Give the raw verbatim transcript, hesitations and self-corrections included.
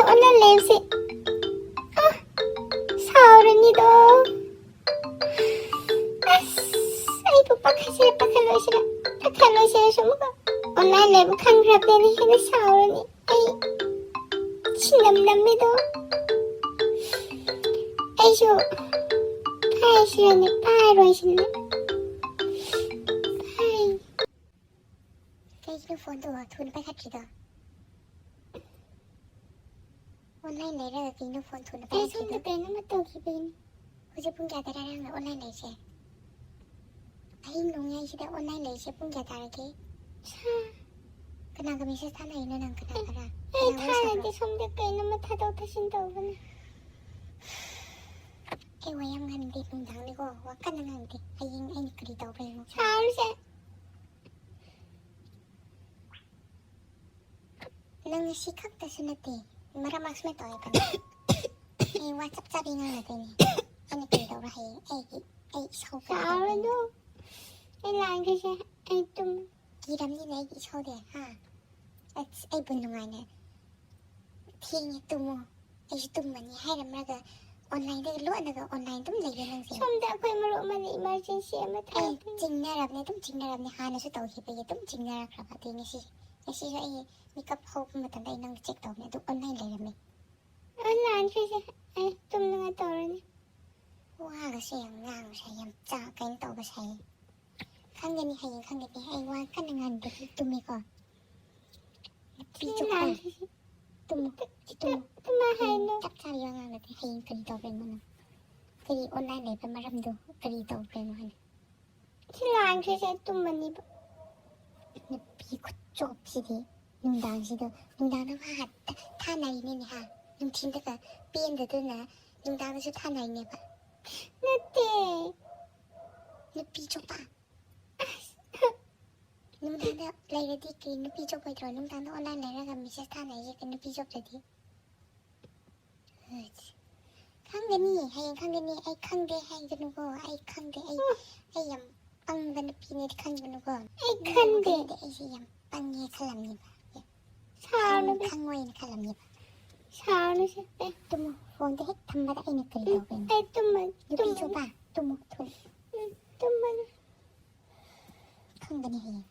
Online ꯂꯩꯕꯁꯦ꯫ ꯑ, ꯁꯥꯎꯔꯅꯤꯗꯣ꯫ ꯑꯁ, ꯑꯩꯕꯨ ꯄꯥꯈꯠꯁꯤꯔ ꯄꯥꯈꯠꯂꯣꯏꯁꯤꯔ, ꯄꯥꯈꯠꯂꯣꯏꯁꯤꯔꯁꯨ ꯑꯃꯨꯛꯀ ꯑꯣꯟꯂꯥꯏꯟ ꯂꯩꯕ ꯈꯪꯈ꯭ꯔꯕꯅꯤꯅ ꯍꯦꯟꯅ ꯁꯥꯎꯔꯅꯤ꯫ ꯑꯩ ꯁꯤꯡꯉꯝꯗꯝꯃꯤꯗꯣ꯫ ꯑꯩꯁꯨ ꯄꯥꯏꯁꯤꯔꯅꯦ, ꯄꯥꯏꯔꯣꯏꯁꯤꯔꯅꯦ꯫ ꯄꯥꯏ꯫ ꯀꯩꯒꯤꯅꯣ ꯐꯣꯟꯗꯣ ꯊꯨꯅ ꯄꯥꯏꯈꯠꯇ꯭ꯔꯤꯗꯣ? ꯑꯣꯟꯂꯥꯏꯟ ꯂꯩꯔꯒ ꯀꯩꯅꯣ ꯐꯣꯟ ꯊꯨꯅ ꯑꯩ ꯁꯣꯝꯗ ꯄꯥꯏꯈꯠꯇ꯭ꯔꯤꯗꯣ? ꯀꯩꯅꯣꯝꯃ ꯇꯧꯈꯤꯕꯩꯅꯦ꯫ ꯍꯧꯖꯤꯛ ꯄꯨꯡ ꯀꯌꯥ ꯇꯥꯔꯦ ꯅꯪꯅ ꯑꯣꯟꯂꯥꯏꯟ ꯂꯩꯔꯤꯁꯦ? ꯑꯍꯤꯡ ꯅꯣꯡꯌꯥꯏꯁꯤꯗ ꯑꯣꯟꯂꯥꯏꯟ ꯂꯩꯔꯤꯁꯦ ꯄꯨꯡ ꯀꯌꯥ ꯇꯥꯔꯒꯦ? ꯁꯥ-, ꯀꯅꯥꯒ ꯃꯦꯁꯦꯖ ꯊꯥꯅꯔꯤꯅꯣ ꯅꯪ? ꯀꯅꯥ ꯑꯦ, ꯀꯅꯥ? ꯑꯩ ꯀꯅꯥ ꯋꯥꯔꯤ ꯊꯥꯅꯗꯦ, ꯁꯥꯕ꯭ꯔꯣ? ꯁꯣꯝꯗ ꯀꯩꯅꯣꯝꯃ ꯊꯥꯗꯣꯛ ꯊꯥꯖꯤꯟ ꯇꯧꯕꯅꯦ꯫ ꯑꯩ ꯋꯥ ꯌꯥꯝ ꯉꯥꯡꯅꯤꯡꯗꯦ ꯅꯨꯡꯗꯥꯡꯅꯤꯀꯣ, ꯋꯥ ꯀꯟꯅ ꯉꯥꯡꯅꯤꯡꯗꯦ꯫ ꯍꯌꯦꯡ ꯑꯩꯅ ꯀꯔꯤ ꯇꯧꯕ꯭ꯔꯥ ꯌꯦꯡꯉꯣ꯫ ꯁꯥꯎꯔꯁꯦ꯫ ꯅꯪ ꯉꯁꯤ ꯈꯛꯇꯁꯨ ꯅꯠꯇꯦ, ꯃꯔꯛ ꯃꯔꯛ ꯁꯨꯃꯥꯏꯅ ꯇꯧꯋꯦꯕ ꯅꯪ꯫ ꯍꯌꯦꯡ ꯋꯥ ꯆꯞ ꯆꯥꯕꯤ ꯉꯥꯡꯅꯗꯣꯏꯅꯦ꯫ ꯑꯩꯅ ꯀꯔꯤ ꯇꯧꯕ꯭ꯔꯥ ꯍꯌꯦꯡ? ꯑꯩꯒꯤ, ꯑꯩ ꯏꯁꯧ ꯀꯔꯤ ꯇꯧꯕ꯭ꯔꯥ ꯁꯥꯎꯔꯅꯨ꯫ ꯌꯦꯡꯉꯣ꯫ ꯑꯩ ꯂꯥꯟꯈ꯭ꯔꯤꯁꯦ, ꯑꯩ ꯇꯨꯝ- ꯀꯤꯔꯝꯅꯤꯅꯦ ꯑꯩꯒꯤ ꯏꯁꯧꯗꯤ, ꯍꯥ? ꯑꯁ, ꯑꯩꯕꯨ ꯅꯨꯡꯉꯥꯏꯅ ꯊꯦꯡꯉꯦ ꯇꯨꯝꯃꯣ, ꯑꯩꯁꯨ ꯇꯨꯝꯃꯅꯤ ꯍꯥꯏꯔꯝꯂꯒ online-ꯗꯒꯤ ꯂꯣꯠꯂꯒ online ꯑꯗꯨꯝ ꯂꯩꯌꯦ ꯅꯪꯁꯦ꯫ ꯁꯣꯝꯗ ꯑꯩꯈꯣꯏ ꯃꯔꯨꯞ ꯑꯃꯅ emergency ꯑꯃ ꯑꯩ ꯊꯥꯔꯛꯄꯅꯤ꯫ ꯆꯤꯡꯅꯔꯕꯅꯦ, ꯑꯗꯨꯝ ꯆꯤꯡꯅꯔꯕꯅꯦ, ꯍꯥꯟꯅꯁꯨ ꯇꯧꯈꯤꯕꯒꯤ ꯑꯗꯨꯝ ꯆꯤꯡꯅꯔꯛꯈ꯭ꯔꯕ꯫ ꯑꯗꯨꯏ ꯉꯁꯤ, ꯉꯁꯤꯁꯨ ꯑꯩ ꯃꯤꯀꯞ ꯍꯧꯕ ꯃꯇꯝꯗ ꯑꯩ ꯅꯪ check ꯇꯧꯕꯅꯦ, ꯑꯗꯨ online ꯂꯩꯔꯝꯃꯦ꯫ ꯑ, ꯂꯥꯟꯈ꯭ꯔꯤꯁꯦ, ꯑꯩ ꯇꯨꯝꯅꯉꯥꯏ ꯇꯧꯔꯅꯤ꯫ ꯋꯥꯒꯁꯦ ꯌꯥꯝ ꯉꯥꯡꯕꯁꯦ, ꯌꯥꯝ ꯆꯥ-, ꯀꯩꯅꯣ ꯇꯧꯕꯁꯦ꯫ ꯈꯪꯒꯅꯤ, ꯍꯌꯦꯡ ꯈꯪꯒꯅꯤ꯫ ꯑꯩ ꯋꯥ ꯀꯟꯅ ꯉꯥꯡꯗꯦ, ꯇꯨꯝꯃꯤꯀꯣ꯫ ꯅꯨꯄꯤ ꯁꯤ ꯆꯨꯞꯄ꯫ ꯂꯥꯟꯈ꯭ꯔꯤꯁꯦ꯫ ꯇꯨꯝꯃꯣ, ꯁꯤ ꯇꯨꯝꯃꯣ꯫ ꯇꯨꯝꯃꯣ ꯍꯌꯦꯡ ꯍꯥꯏꯅꯣ꯫ ꯆꯞ ꯆꯥꯕ ꯋꯥ ꯉꯥꯡꯅꯗꯦ꯫ ꯍꯌꯦꯡ ꯀꯔꯤ ꯇꯧꯕ꯭ꯔꯥ ꯌꯦꯡꯉꯣ ꯅꯪ꯫ ꯀꯔꯤ online ꯂꯩꯕ ꯃꯔꯝꯗꯣ ꯀꯔꯤ ꯇꯧꯕ꯭ꯔꯥ ꯌꯦꯡꯉꯣ ꯍꯥꯏꯅ꯫ ꯁꯤ ꯂꯥꯟꯈ꯭ꯔꯤꯁꯦ ꯑꯩ ꯇꯨꯝꯃꯅꯤꯕ꯫ ꯅꯨꯄꯤ ꯈꯨꯆꯣꯞꯁꯤꯗꯤ ꯅꯨꯡꯗꯥꯡꯁꯤꯗ, ꯅꯨꯡꯗꯥꯡꯗ ꯃꯥ ꯍꯥ-, ꯊꯥꯅꯔꯤꯅꯤꯅꯦ ꯍꯥ? ꯅꯨꯡꯊꯤꯟꯗꯒ ꯄꯦꯟꯗꯗꯅ ꯅꯨꯡꯗꯥꯡꯗꯁꯨ ꯊꯥꯅꯔꯤꯅꯦꯕ? ꯅꯠꯇꯦ꯫ ꯅꯨꯄꯤ ꯆꯣꯞꯄ꯫ ꯑꯁ꯫ ꯅꯨꯡꯗꯥꯡꯗ ꯂꯩꯔꯗꯤ ꯀꯔꯤ ꯅꯨꯄꯤ ꯆꯣꯞꯄꯣꯏꯗ꯭ꯔꯣ? ꯅꯨꯡꯗꯥꯡꯗ online ꯂꯩꯔꯒ message ꯊꯥꯅꯔꯤꯁꯦ ꯀꯔꯤ ꯅꯨꯄꯤ ꯆꯣꯞꯇ꯭ꯔꯗꯤ? ꯈꯪꯒꯅꯤ, ꯍꯌꯦꯡ ꯈꯪꯒꯅꯤ꯫ ꯑꯩ ꯈꯪꯗꯦ ꯍꯥꯏꯒꯅꯨꯀꯣ, ꯑꯩ ꯈꯪꯗꯦ, ꯑꯩ, ꯑꯩ ꯌꯥꯝ ꯄꯪꯕ ꯅꯨꯄꯤꯅꯦꯗꯤ ꯈꯟꯒꯅꯨꯀꯣ꯫ ꯑꯩ ꯅꯪ ꯈꯪꯗꯦ꯫ ꯈꯪꯗꯦ, ꯑꯩꯁꯦ ꯌꯥꯝ ꯄꯪꯉꯦ ꯈꯜꯂꯝꯅꯦꯕ꯫ ꯁꯥꯎꯔꯅꯨ꯫ ꯈꯪ-, ꯈꯪꯉꯣꯏꯅ ꯈꯜꯂꯝꯅꯦꯕ꯫ ꯁꯥꯔꯅꯨꯁꯦ꯫ ꯑꯦ, ꯇꯨꯝꯃꯣ꯫ ꯐꯣꯟꯗ ꯍꯦꯛ ꯊꯝꯕꯗ ꯑꯩꯅ ꯀꯔꯤ ꯇꯧꯒꯦ? ꯑꯩ ꯇꯨꯝꯃꯒꯦ꯫ ꯅꯨꯄꯤ ꯇꯨꯝꯃꯒꯦ꯫ ꯆꯣꯄꯥ, ꯇꯨꯝꯃꯣ ꯊꯨꯅ꯫ ꯎꯝ, ꯇꯨꯝꯃꯒꯦ꯫ ꯈꯪꯒꯅꯤ ꯍꯌꯦꯡ꯫